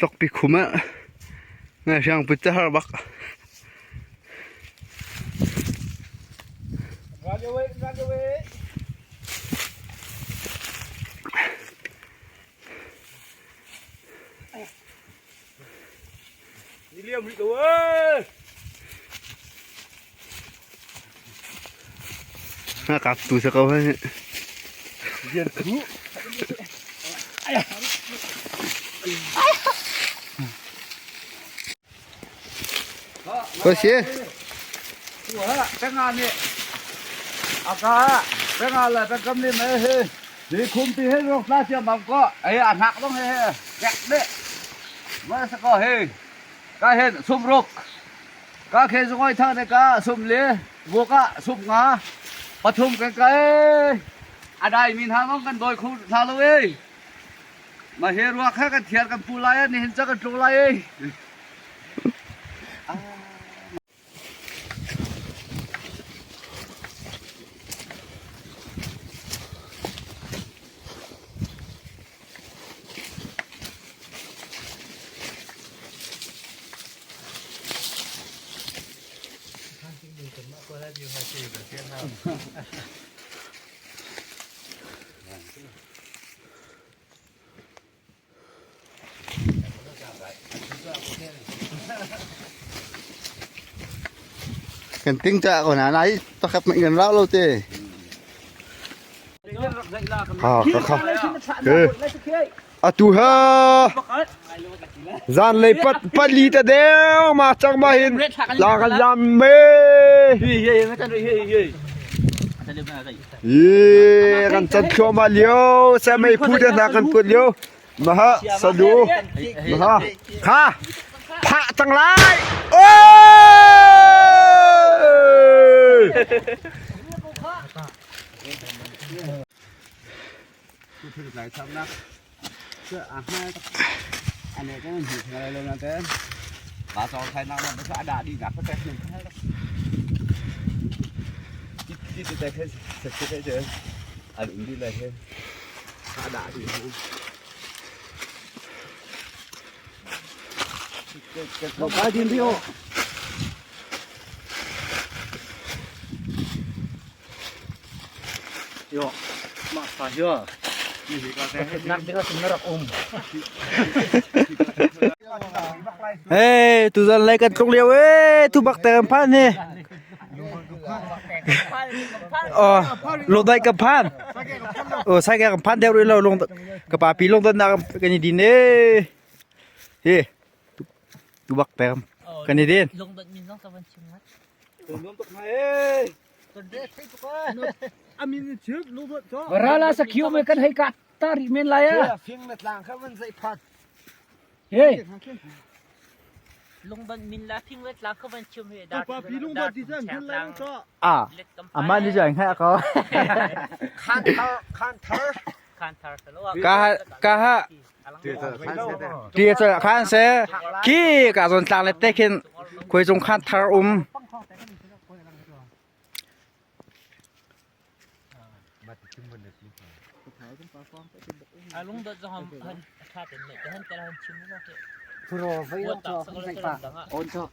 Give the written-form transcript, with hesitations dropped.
Tlokpi khum ah ngaihrang put cu har bak. Na kap tu sa ko hai. Ko si. Hi khumpi he rok tla ciammam ko ei a hnak zong he kek deh ma sa ko he ka hen sum ruk ka khe zungoi thang ne ka sum le vuka sum nga pathum kan ka e adai min ha mong kan doi khu tha lo e ma he ruak kha kan thiar kan pu lai ni hin cha kan tlung lai e. Kan ting ca ko na nai pakhat mah kan rau lo te. Ha ka kha. Atu ha zan lei pat pali ta deu ma chang ma hin la kan zam me. Ye kan chan thluahmah lio se mei phu te hna kan put lio maha sadu maha kha phah cang lai oi Hey, tuzan lai kan tlung lio ee, tu bak te kan phan hi. Oh, lungdai kan phan. Oh, sai kan phan deuh rih lo lung ka pa pi lungdan nak kan i din ee. Hi, tu bak te kan i din. Lungdot min zong ka van chim ngat. Rala sakhiu me kan hei ka ta rih men lai a. Fing na tlang kha van zeih phat. Hey. Lungdot min la phing le tla ka van chim he dar. Pa pi lungdot ti chan hun lai cho. Ah, amah ni join kha ko. Khan thar khan thar. Khan thar salo. Ka ka ha ti cha khan se ki ka zon tlang le te khin khuai chung khan thar um. Lungdot zong han tha ten le han te han chim lo ke. Phuro vai lo cho zai pa. On cho.